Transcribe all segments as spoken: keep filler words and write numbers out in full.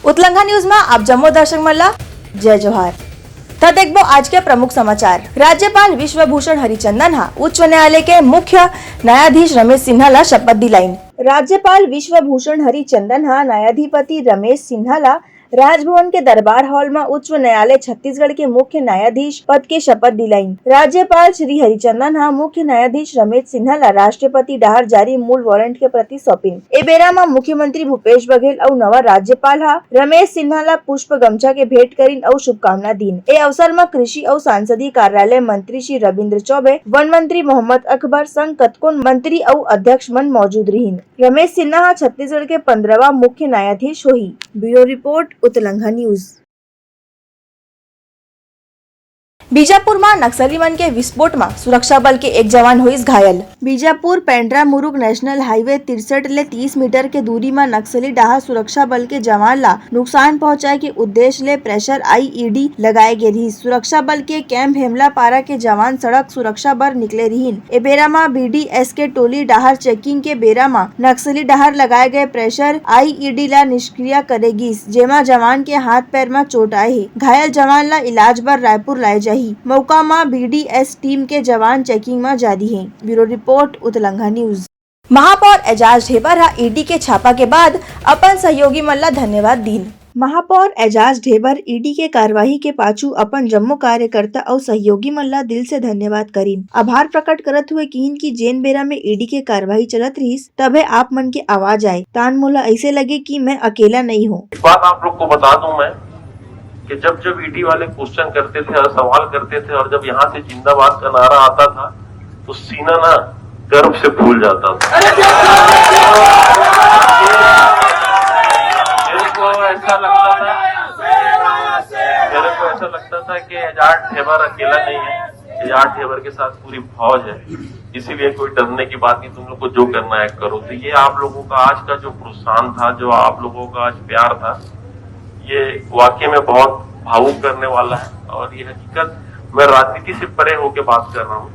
उतलंघा news में आप जम्मो दर्शक मन ला जय जोहार। त देखबो आज के प्रमुख समाचार। राज्यपाल विश्वभूषण हरिचंदन हा उच्च न्यायालय के मुख्य न्यायाधीश रमेश सिन्हा ला शपथ दिलाइन। राज्यपाल विश्वभूषण हरिचंदन हा न्यायाधिपति रमेश सिन्हा ला राजभवन के दरबार हॉल म उच्च न्यायालय छत्तीसगढ़ के मुख्य न्यायाधीश पद के शपथ दिलाइन। राज्यपाल श्री हरिचंदन हा मुख्य न्यायाधीश रमेश सिन्हा ला राष्ट्रपति डहार जारी मूल वारंट के प्रति सौंपिन। ए बेरा म मुख्यमंत्री भूपेश बघेल अउ नवा राज्यपाल हा रमेश सिन्हा ला पुष्प गमछा के भेंट करिन अउ शुभकामना दीन। ए अवसर म कृषि अउ सांसदीय कार्यालय मंत्री श्री रविंद्र चौबे, वन मंत्री मोहम्मद अकबर संग कतकोन मंत्री अउ अध्यक्ष मन मौजूद रिहिन। रमेश सिन्हा हा छत्तीसगढ़ के पंद्रहवाँ मुख्य न्यायाधीश होही। Bureau report, Utlangha news. Bijapur म नक्सली मन के विस्फोट म सुरक्षा बल के एक जवान होइस घायल। बीजापुर पेंड्रा मुरुग नेशनल हाईवे तिरसठ ले तीस मीटर के दूरी म नक्सली डाहर सुरक्षा बल के जवान ला नुकसान पहुंचाए के उद्देश्य ले प्रेशर आईईडी लगाए गे रिहिस। सुरक्षा बल के कैंप हेमलापारा के जवान सड़क सुरक्षा बर निकले रिहिन। ए बेरा म बीडीएस के टोली डाहर चेकिंग के बेरा म नक्सली डाहर लगाए गए प्रेशर आईईडी ला निष्क्रिय करे गिस, जेमा जवान के हाथ पैर म चोट आए हे। घायल जवान ला इलाज बर रायपुर लाए जाही। मौका म बीडीएस टीम के जवान चेकिंग म जारी हे। Bureau report, Utlangha news. महापौर एजाज ढेबर ह ईडी के छापा के बाद अपन सहयोगी मन ला धन्यवाद दीन। महापौर एजाज ढेबर ईडी के कार्यवाही के पाछू अपन जम्मो कार्यकर्ता अउ सहयोगी मन ला दिल से धन्यवाद करीन। आभार प्रकट करत हुए किहिन कि जेन बेरा में ईडी के कार्यवाही चलत रिहिस, तभे आप मन के आवाज आए, तान मोला ऐसे लगे कि मैं अकेला नहीं हूँ। एक बात आप लोग को बता दूं मैं कि जब जब ईडी वाले क्वेश्चन करते थे और सवाल करते थे और जब यहाँ से जिंदाबाद का नारा आता था, तो सीना ना गर्व से फूल जाता था। मेरे को ऐसा लगता था, मेरे को ऐसा लगता था कि एजाज ढेबर अकेला नहीं है, एजाज ढेबर के साथ पूरी फौज है, इसीलिए कोई डरने की बात नहीं। तुम लोग को जो करना है करो। तो ये आप लोगों का आज का जो प्रोत्साहन था, जो आप लोगों का आज प्यार था, ये वाकई में बहुत भावुक करने वाला है। और ये हकीकत मैं राजनीति से परे होके बात कर रहा हूँ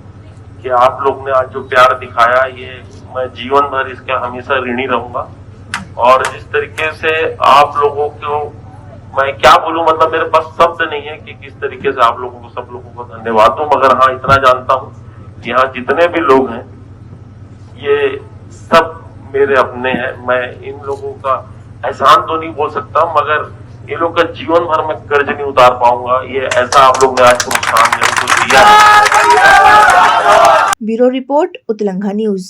कि आप लोग ने आज जो प्यार दिखाया, ये मैं जीवन भर इसका हमेशा ऋणी रहूंगा। और जिस तरीके से आप लोगों को, मैं क्या बोलूं, मतलब मेरे पास शब्द नहीं है कि किस तरीके से आप लोगों को, सब लोगों को धन्यवाद दूं, मगर हाँ, इतना जानता हूँ कि यहाँ जितने भी लोग हैं, ये सब मेरे अपने हैं। मैं इन लोगों का एहसान तो नहीं बोल सकता, मगर ये लोग का जीवन भर मैं कर्ज नहीं उतार पाऊंगा। ये ऐसा आप लोग ने आज प्रोत्साहन मेरे को दिया है। Bureau report, Utlangha news.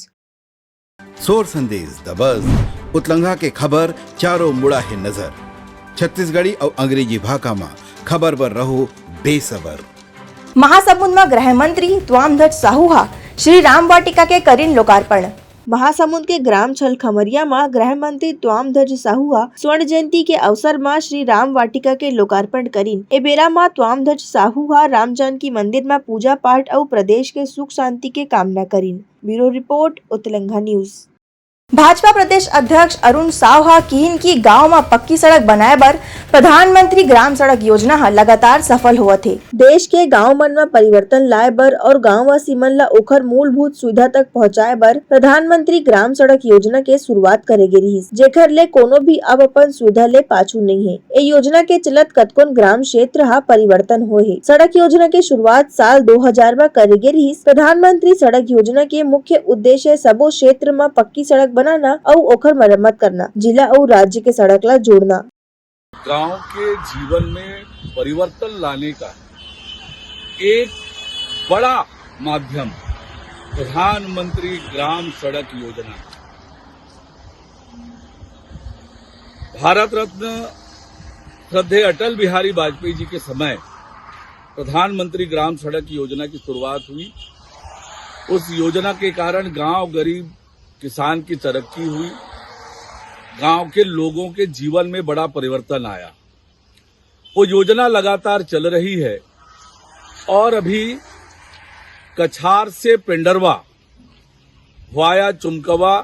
Sor Sandesh दबस, उतलंघा के खबर चारों मुड़ा हे नजर। छत्तीसगढ़ी अउ अंग्रेजी भाखा म खबर बर रहो बेसबर। महासमुंद म गृह मंत्री तुआमध्वज साहू ह श्री राम वाटिका के करिन लोकार्पण। महासमुंद के ग्राम छलखमरिया म गृह मंत्री तुआमध्वज साहू ह स्वर्ण जयंती के अवसर म श्री राम वाटिका के लोकार्पण करिन। ए बेरा म तुआमध्वज साहू ह राम जानकी मंदिर म पूजा पाठ अउ प्रदेश के सुख शांति के कामना करिन। Bureau report, Utlangha news. Bhajpa प्रदेश अध्यक्ष अरुण साव ह किहिन कि गांव म पक्की सड़क बनाए बर प्रधानमंत्री ग्राम सड़क योजना ह लगातार सफल होवत हे। देश के गांव मन म परिवर्तन लाए बर और गांववासी मन ल ओखर मूलभूत सुविधा तक पहुंचाए बर प्रधानमंत्री ग्राम सड़क योजना के शुरुआत करे गे रिहिस, जेखर ले कोनो भी अब अपन सुविधा ले पाछू नइ हे। ए योजना के चलत कतकोन ग्राम क्षेत्र ह परिवर्तन होए हे। सड़क योजना के शुरुआत साल दो हजार म करे गे रिहिस। प्रधानमंत्री सड़क योजना के मुख्य उद्देश्य सबो क्षेत्र म पक्की सड़क बनाना अउ ओखर मरम्मत करना, जिला अउ राज्य के सड़क ल जोड़ना। गांव के जीवन में परिवर्तन लाने का एक बड़ा माध्यम प्रधानमंत्री ग्राम सड़क योजना। भारत रत्न श्रद्धेय अटल बिहारी वाजपेयी जी के समय प्रधानमंत्री ग्राम सड़क योजना की शुरुआत हुई। उस योजना के कारण गांव गरीब किसान की तरक्की हुई, गांव के लोगों के जीवन में बड़ा परिवर्तन आया। वो योजना लगातार चल रही है और अभी कछार से पेंडरवा वाया चुमकवा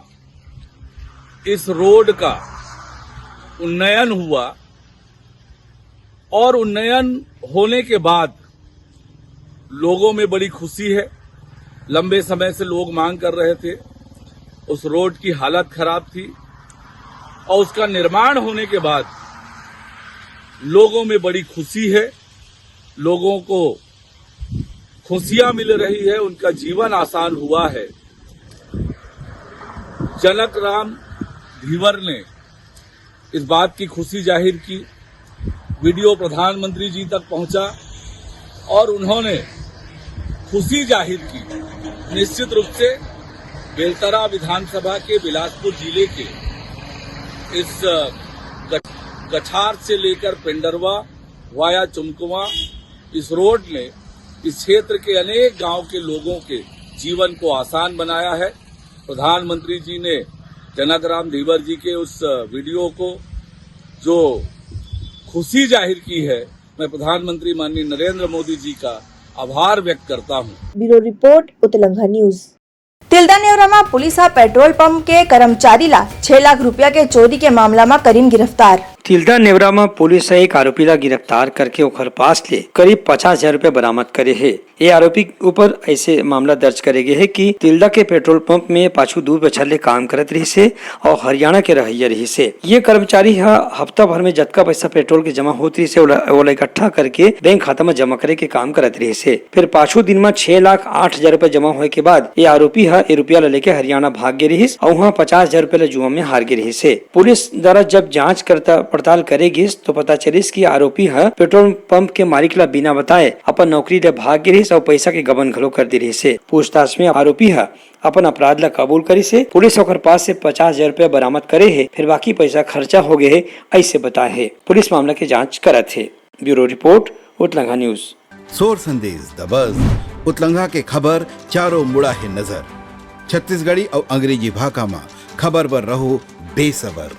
इस रोड का उन्नयन हुआ और उन्नयन होने के बाद लोगों में बड़ी खुशी है। लंबे समय से लोग मांग कर रहे थे, उस रोड की हालत खराब थी और उसका निर्माण होने के बाद लोगों में बड़ी खुशी है, लोगों को खुशियां मिल रही है, उनका जीवन आसान हुआ है। जनक राम धीवर ने इस बात की खुशी जाहिर की, वीडियो प्रधानमंत्री जी तक पहुंचा और उन्होंने खुशी जाहिर की। निश्चित रूप से बेलतरा विधानसभा के बिलासपुर जिले के इस, अ, कछ-, कछार से लेकर पेंडरवा वाया चुमकवा, इस रोड ने इस क्षेत्र के अनेक गांव के लोगों के जीवन को आसान बनाया है। प्रधानमंत्री जी ने जनक राम धीवर जी के उस, अ, वीडियो को जो खुशी जाहिर की है, मैं प्रधानमंत्री माननीय नरेंद्र मोदी जी का आभार व्यक्त करता हूँ। Bureau report, Utlangha news. Tilda Newra म पुलिस ह पेट्रोल पंप के कर्मचारी ला छह लाख रुपया के चोरी के मामला म करीन गिरफ्तार। तिल्दा नेवरा म पुलिस ह एक आरोपी ला गिरफ्तार करके ओखर पास ले करीब पचास हजार रुपया बरामद करे हे। ये आरोपी ऊपर ऐसे मामला दर्ज करे गे हे कि तिल्दा के पेट्रोल पंप में पाछू दू बछर ले काम करत रहिस हे और हरियाणा के रहइया रहिस हे। ये कर्मचारी ह हफ्ता भर में जतका पैसा पेट्रोल के जमा होत रहिस हे, ओला, ओला इकट्ठा करके बैंक खाता में जमा करे के काम करत रहिस हे। फिर पाछू दिन म छह लाख आठ हजार रुपया जमा होए के बाद ये आरोपी ह ये रुपया ल लेके हरियाणा भाग गे रहिस और वहां पचास हजार रुपया ल जुआ में हार गे रहिस हे। पुलिस द्वारा जब जांच करता पड़ताल करे गिस तो पता चलिस कि आरोपी ह पेट्रोल पंप के मालिक ला बिना बताए अपन नौकरी ले भाग गे रहिस और पैसा के गबन घलो कर दे रहिस हे। पूछताछ में आरोपी ह अपन अपराध ला कबूल करिस हे। पुलिस ओकर पास से पचास हजार रुपया बरामद करे हे, फिर बाकी पैसा खर्चा हो गए हे, ऐसे बताए हे। पुलिस मामला के जांच करत हे। Bureau report, Utlangha news. Sor Sandesh दबस, उतलंघा के खबर चारों मुड़ा हे नजर। छत्तीसगढ़ी अउ अंग्रेजी भाखा म खबर बर रहो बेसबर।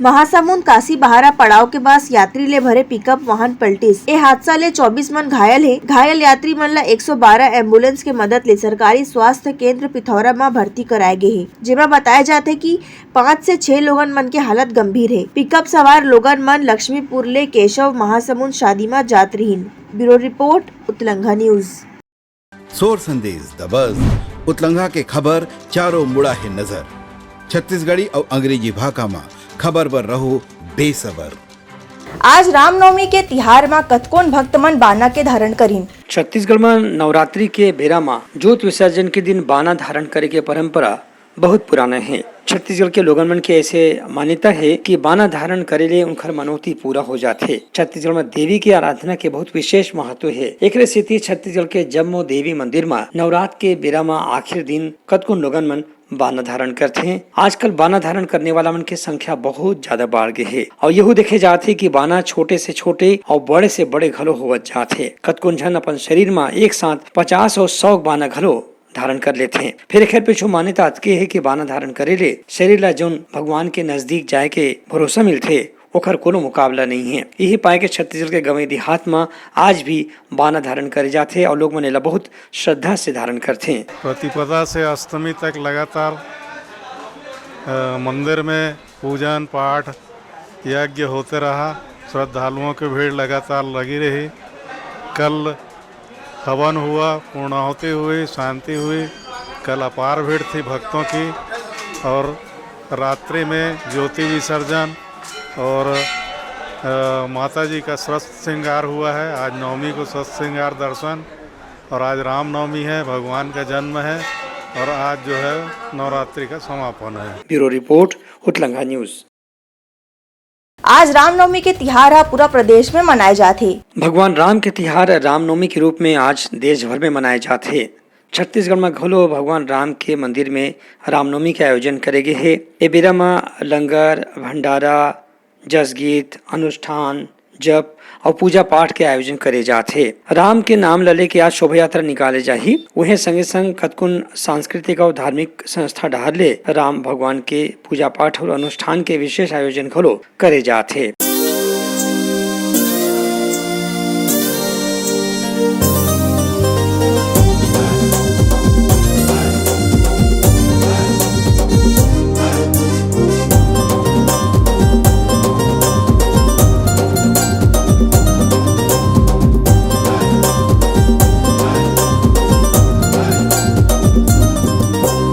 महासमुंद काशी बहारा पड़ाव के पास यात्री ले भरे पिकअप वाहन पलटिस। ए हादसा ले चौबीस मन घायल हे। घायल यात्री मन ला एक सौ बारह एम्बुलेंस के मदद ले सरकारी स्वास्थ्य केंद्र पिथौरा म भर्ती कराए गे हे, जेमा बताए जाथे कि पाँच से छह लोगन मन के हालत गंभीर हे। पिकअप सवार लोगन मन लक्ष्मीपुर ले केशव महासमुंद शादी म जात रिहिन। Bureau report, Utlangha news. Sor Sandesh दबस, उतलंघा के खबर चारों मुड़ा हे नजर। छत्तीसगढ़ी अउ अंग्रेजी भाखा म खबर बर रहो बेसबर। आज रामनवमी के तिहार म कतकोन भक्त मन बाना के धारण करिन। छत्तीसगढ़ म नवरात्रि के बेरा म जोत विसर्जन के दिन बाना धारण करे के परंपरा बहुत पुराना हे। छत्तीसगढ़ के लोगन मन के ऐसे मान्यता हे कि बाना धारण करे ले उनखर मनौती पूरा हो जाथे। छत्तीसगढ़ म देवी के आराधना के बहुत विशेष महत्व हे। एकरे सेती छत्तीसगढ़ के जम्मो देवी मंदिर म नवरात के बेरा म आखिर दिन कतकोन लोगन मन बाना धारण करथे। आजकल बाना धारण करने वाला मन के संख्या बहुत ज्यादा बाढ़ गे हे और यहू देखे जात हे कि बाना छोटे से छोटे और बड़े से बड़े घलो होवत जात हे। कतकोन झन अपन शरीर म एक साथ पचास और सौ बाना घलो धारण कर लेथे। फिर एखर पीछू मान्यता अतके हे कि बाना धारण करे ले शरीर ला जौन भगवान के नजदीक जाए के भरोसा मिलथे, ओखर कोनो मुकाबला नइ हे। यही पाए के छत्तीसगढ़ के गंवई देहात म आज भी बाना धारण करे जाथे और लोग मन एला बहुत श्रद्धा से धारण करथे। प्रतिपदा से अष्टमी तक लगातार, अ, मंदिर में पूजन पाठ यज्ञ होते रहा। श्रद्धालुओं की भीड़ लगातार लगी रही। कल हवन हुआ, पूर्णाहुति हुई, शांति हुई। कल अपार भीड़ थी भक्तों की और रात्रि में ज्योति विसर्जन और, अ, माता जी का सृष्ट श्रृंगार हुआ है। आज नवमी को सृष्ट श्रृंगार दर्शन और आज रामनवमी है, भगवान का जन्म है और आज जो है नवरात्रि का समापन है। Bureau report, Utlangha news. आज रामनवमी के तिहार ह पूरा प्रदेश में मनाए जाथे। भगवान राम के तिहार रामनवमी के रूप में आज देश भर में मनाए जाथे। छत्तीसगढ़ म घलो भगवान राम के मंदिर में रामनवमी के आयोजन करे गे हे। ए बेरा म लंगर, भंडारा, जसगीत, अनुष्ठान, जप अउ पूजा पाठ के आयोजन करे जात हे। राम के नाम ल लेके आज शोभा यात्रा निकाले जाही। उहें संगे संग कतकुन सांस्कृतिक अउ धार्मिक संस्था डहार ले राम भगवान के पूजा पाठ अउ अनुष्ठान के विशेष आयोजन घलो करे जात हे।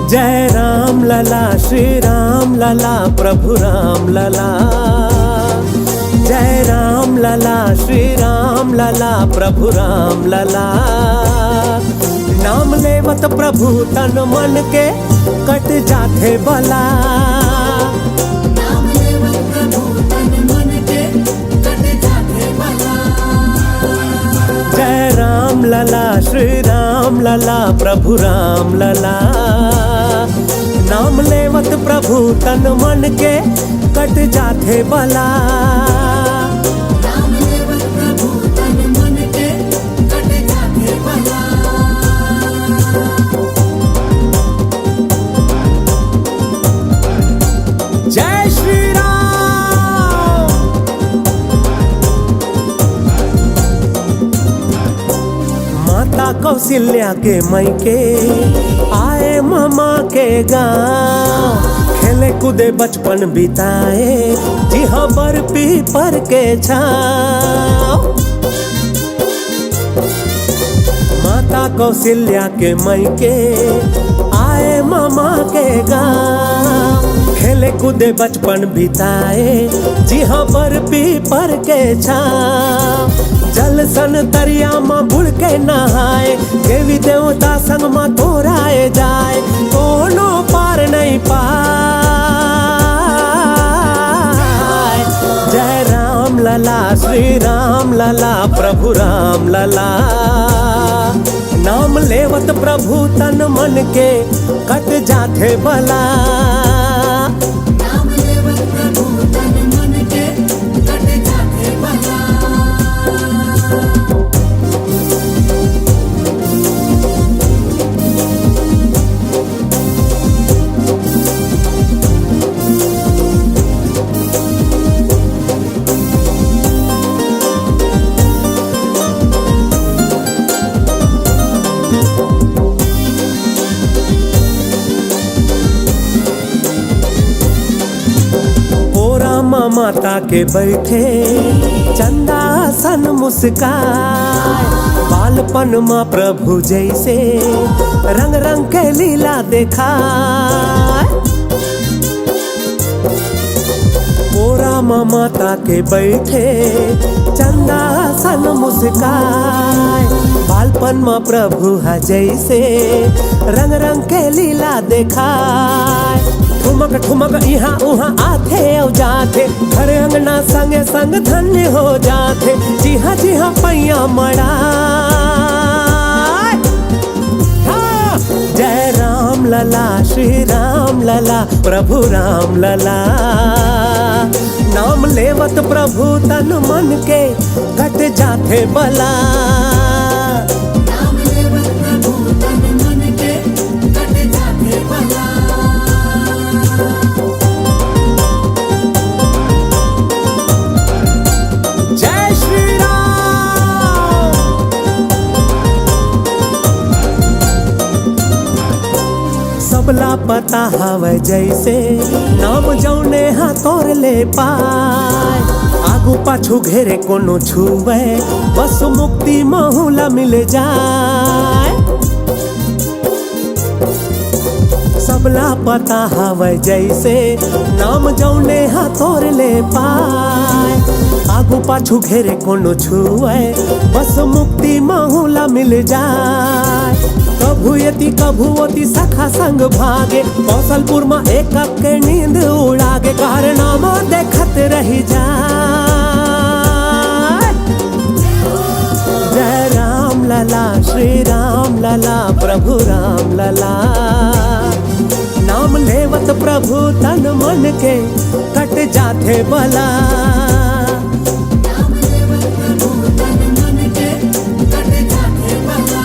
जय राम लला, श्री राम लला, प्रभु राम लला। जय राम लला, श्री राम लला, प्रभु राम लला। नाम लेवत प्रभु तन मन के कट जाथे बला। नाम लेवत प्रभु तन मन के कट जाथे बला। जय राम लला, श्री राम लला, प्रभु राम लला। नाम लेवत प्रभु तन मन के कट जाथे बला। नाम लेवत प्रभु तन मन के कट जाथे बला। जय श्री राम। माता कौशल्या के मइके आए ममा के गाँव, खेले कूदे बचपन बिताए, जिहाँ बर पीपर के छाँव। माता कौशल्या के मइके आए ममा के गाँव, खेले कूदे बचपन बिताए, जिहाँ बर पीपर के छाँव। जल सन तरिया म बुड़ के नहाए, देवी देवता संग म तोराए जाए, कोनो पार नहीं पाए। जय राम लला, श्री राम लला, प्रभु राम लला। नाम लेवत प्रभु तन मन के कट जाथे बला। नाम लेवत प्रभु तन मन के कट जाथे बला। कोरा म माता के बैठे चंदा सन मुस्काय, बालपन म प्रभु जैसे रंग रंग के लीला देखाय। कोरा म माता के बैठे चंदा सन मुस्काय, बालपन म प्रभु ह जैसे रंग रंग के लीला देखाय। ठुमक ठुमक इहाँ उहाँ आथे अउ जाथे, घर अंगना संगे संग धन्य हो जाथे, जिहाँ जिहाँ पैया मड़ाय। हाँ, जय राम लला, श्री राम लला, प्रभु राम लला। नाम लेवत प्रभु तन मन के कट जाथे बला। नाम लेवत प्रभु तन मन के कट जाथे बला। जय श्री राम। सबला पता हवय जैसे नाम जौने हा तोर ले पाय, आगू पाछू घेरे कोनो छुवय, बस मुक्ति महू ला मिल जाय। सबला पता हवय जैसे नाम जौने हा तोर ले पाय, आगू पाछू घेरे कोनो छुवय, बस मुक्ति महू ला मिल जाय। कभू एती कभू ओती सखा संग भागे, कौशलपुर म एक के नींद उड़ागे, कारनामा देखत रहि जाय। जय राम लला, श्री राम लला, प्रभु राम लला। नाम लेवत प्रभु तन मन के कट जाथे बला। नाम लेवत प्रभु तन मन के कट जाथे बला।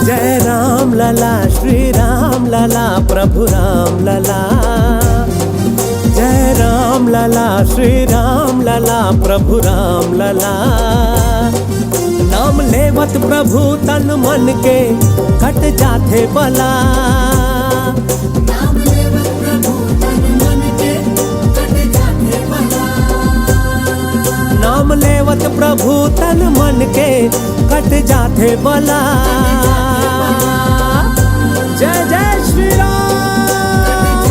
जय राम लला, श्री राम लला, प्रभु राम लला। जय राम लला, श्री राम लला, प्रभु राम लला। नाम लेवत प्रभु तन मन के कट जाथे बला। नाम लेवत प्रभु तन मन के कट जाथे बला। नाम लेवत प्रभु तन मन के कट जाथे बला। जय जय श्री राम।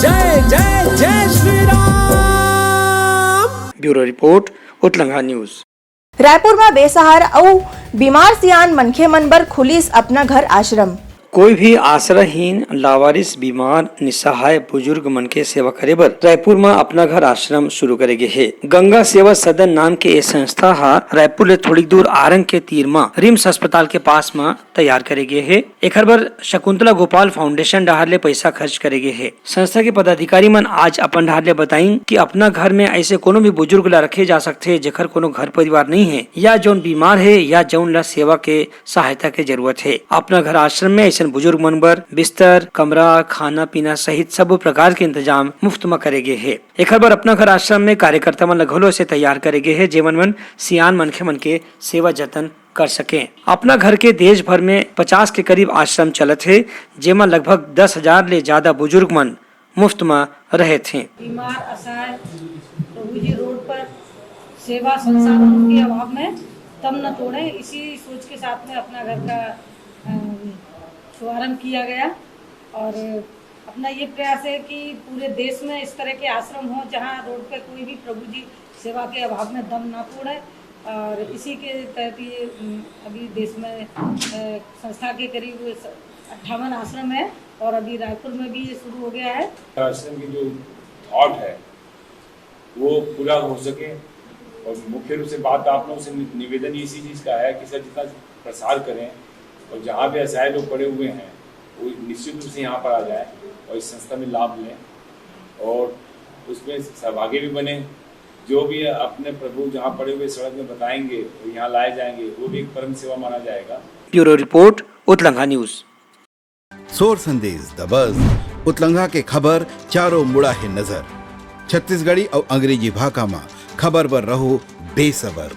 जय जय जय Shri Ram. Bureau report, Utlangha news. Raipur म बेसहारा अउ बीमार सियान मनखे मन बर खुलिस अपना घर आश्रम। कोई भी आसराहीन, लावारिस, बीमार, निसहाय बुजुर्ग मन के सेवा करे बर रायपुर म अपना घर आश्रम शुरू करे गे हे। गंगा सेवा सदन नाम के ए संस्था ह रायपुर ले थोड़ी दूर आरंग के तीर म रिम्स अस्पताल के पास म तैयार करे गे हे। एखर बर शकुंतला गोपाल फाउंडेशन डहार ले पैसा खर्च करे गे हे। संस्था के पदाधिकारी मन आज अपन डहार ले बताइन कि अपना घर में ऐसे कोनो भी बुजुर्ग ला रखे जा सकथे, जेकर कोनो घर परिवार नहीं हे या जौन बीमार हे या जौन ला सेवा के सहायता के जरूरत हे। अपना घर आश्रम में ऐसन बुजुर्ग मन बर बिस्तर, कमरा, खाना पीना सहित सब प्रकार के इंतजाम मुफ्त म करे गे हे। एखर बर अपना घर आश्रम में कार्यकर्ता मन ल घलो से तैयार करे गे हे, जेमन मन सियान मनखे मन के सेवा जतन कर सकें। अपना घर के देश भर में पचास के करीब आश्रम चलत हे, जेमा लगभग दस हजार ले ज्यादा बुजुर्ग मन मुफ्त म रहे थे। बीमार, असहाय, प्रभु जी रोड पर सेवा संसाधनों के अभाव में दम न तोड़े, इसी सोच के साथ में अपना घर का, अम, शुभारंभ किया गया। और अपना ये प्रयास है कि पूरे देश में इस तरह के आश्रम हो, जहां रोड पे कोई भी प्रभु जी सेवा के अभाव में दम ना तोड़े। और इसी के तहत ये, उम, अभी देश में, अ, संस्था के करीब स-, अट्ठावन आश्रम है और अभी रायपुर में भी ये शुरू हो गया है। आश्रम की जो थॉट है, वो पूरा हो सके। और मुख्य रूप से बात आप लोगों से नि-, निवेदन इसी चीज़ का है कि सर, जितना प्रसार करें और जहाँ भी असहाय लोग पड़े हुए हैं, वो निश्चित रूप से यहाँ पर आ जाए और इस संस्था में लाभ लें और उसमें सहभागी भी बने। जो भी अपने प्रभु जहाँ पड़े हुए सड़क में बताएंगे और यहाँ लाए जाएंगे, वो भी एक परम सेवा माना जाएगा। Bureau report, Utlangha news. Sor Sandesh दबस, उतलंगा के खबर चारों मुड़ा हे नजर। छत्तीसगढ़ी अउ अंग्रेजी भाखा म खबर बर रहो बेसबर।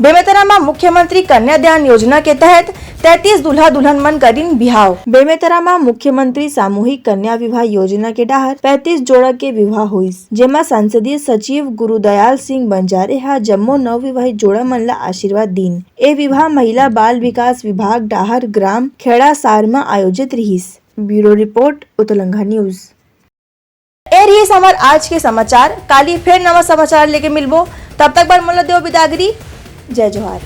बेमेतरा म मुख्यमंत्री कन्यादान योजना के तहत तैंतीस दूल्हा दुल्हन मन करिन बिहाव। बेमेतरा म मुख्यमंत्री सामूहिक कन्या विवाह योजना के डहार पैंतीस जोड़ा के विवाह होइस, जेमा संसदीय सचिव गुरुदयाल सिंह बंजारे ह जम्मो नवविवाहित जोड़ा मन ल आशीर्वाद दीन। ए विवाह महिला बाल विकास विभाग डहार ग्राम खेड़ासार म आयोजित रिहिस। Bureau report, Utlangha news. ए रिहिस हमर आज के समाचार। काली फेर नवा समाचार लेके मिलबो, तब तक बर मोला देव बिदागरी। जय जोहार।